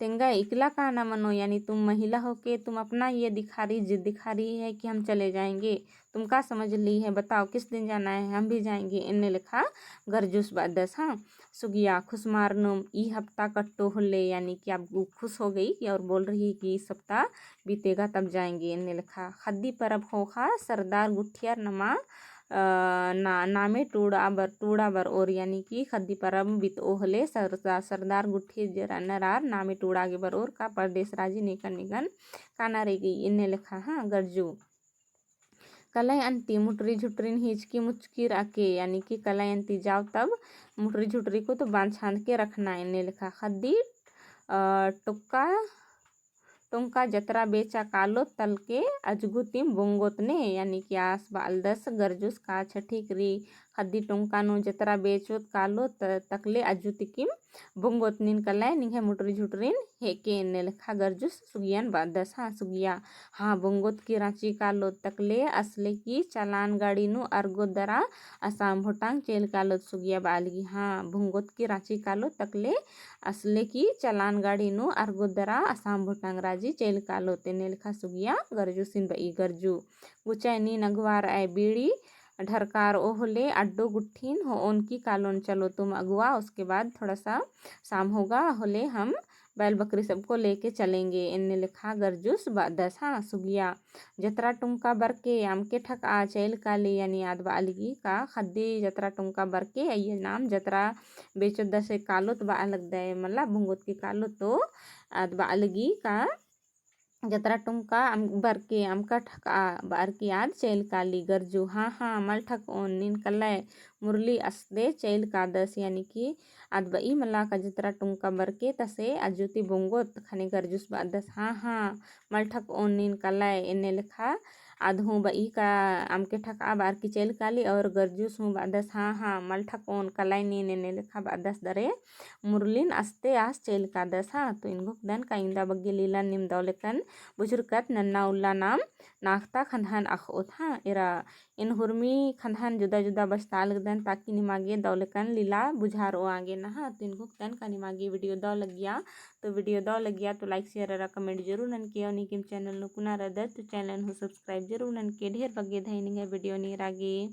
तेंगा इकला काना मनो, यानी तुम महिला होके तुम अपना ये दिखा रही, जिद दिखा रही है कि हम चले जाएंगे। तुम का समझ ली है, बताओ किस दिन जाना है, हम भी जाएंगे, एन्ने लेखा गरजूस बअदस। हाँ, सुगिया, खुसमारनुम, ई हफ्ता कट्टो होले, यानी कि अब उ खुश हो गई कि और बोल रही है कि इस हफ्ता बीतेगा तब जाएंगे, एन्ने लेखा। ख़द्दी परब ख़ोख़ा सरदार गुट्ठियर नमा, अ, ना-, नामे टूड़ा बर-, टूड़ा बरओर, यानी कि ख़द्दी परब बीतओ होले सरदा-, सरदार गुट्ठियर जे रअनर आर नामे टूड़ा गे बरओर का परदेस राजी नेकन नेकन काना रई गई, एन्ने लेखा। हाँ, गरजू। कलय अन्ती मुटरी झुटरिन हिचकी मुचकी रअके, यानी कि कलय अन्ती जाओ तब मुटरी झुटरी को तो बांध छांद के रखना, एन्ने लेखा। ख़द्दी, अ, टोक्का, टोंका जतरा बेचा कालोत तलके अजगुतिम बोंगोत ने, यानी कि आस बअलदस गरजूस का छठिक रई, ख़द्दी टोंका नू जतरा बेचोत कालोत त-, तकले अजगुतिकिम बोंगोत नीन कलय निंग्है मुटरी झुटरिन हेके, एन्ने लेखा गरजूस सुगियन बअदस। हाँ, सुगिया, हाँ, बोंगोत की राँची कालोत तकले असले की चालान गाड़ी नू अरगोत दरा असाम भोटांग चेल कालोत। सुगिया बआ लगी, हाँ, बोंगोत की राँची कालोत तकले असले की चालान गाड़ी नू अरगोत दरा असाम भोटांग राजी चेल कालोत, एन्ने लेखा सुगिया गरजूसिन बई। गरजू, गुचा नीन अगुवा रअय बीड़ी ढरकार ओ होले अड्डो गुट्ठिन होओन की कालोन, चलो तुम अगुवा, उसके बाद थोड़ा सा शाम होगा होले हम बैल बकरी सबको लेके चलेंगे, एन्ने लेखा गरजूस बअदस। हाँ, सुगिया, जतरा टोंका बरके अमके ठकआ चइल काली, यानी आद बआ लगी का ख़द्दी जतरा टोंका बरके अइय्या नाम जतरा बेचोत दसे कालोत बआ लगदय, मला बोंगोत की कालोत तो आद बआ लगी का जतरा टोंका अम-, बरके अमका ठकआ बअर की आद चइल काली। गरजू, हाँ, हाँ, मल ठकओन, नीन कलय मुरली असदे चइल कादस, यानी कि आद बई मला का जतरा टोंका बरके तसे अजु ती बोंगोत, ख़ने गरजूस बअदस, हाँ, हाँ, मल ठकओन नीन कलय, एन्ने लेखा आद हूँ बई का अमके ठकआ बअर की चइल काली और गरजूस हूँ बअदस, हाँ, हाँ, मल ठकओन कलय नीन, एन्ने लेखा बअदस दरे मुरलिन असते आस चइल कादस। हाँ, तो एन घोखदन का इवंदा बग्गे लीलन नीम दव लेकन बुझुरकत नन्ना उल्ला नाम नाख़ता ख़ंदहन अख़ओत। हाँ, एरा एन हुरमी ख़ंदहन जुदा जुदा बछता लगदन ताकि निमागे दव लेकन लीला बुझारओ आगे नहा। तो एन घोखदन का निमागे video दव लगिया, तो video दव लगिया तो like share अरा comment जरूर ननके और नीकिम channel नू कुना रअदस तो channel हूँ subscribe जरूर ननके। ढेर बग्गे धई निंग्है video नीर आगे।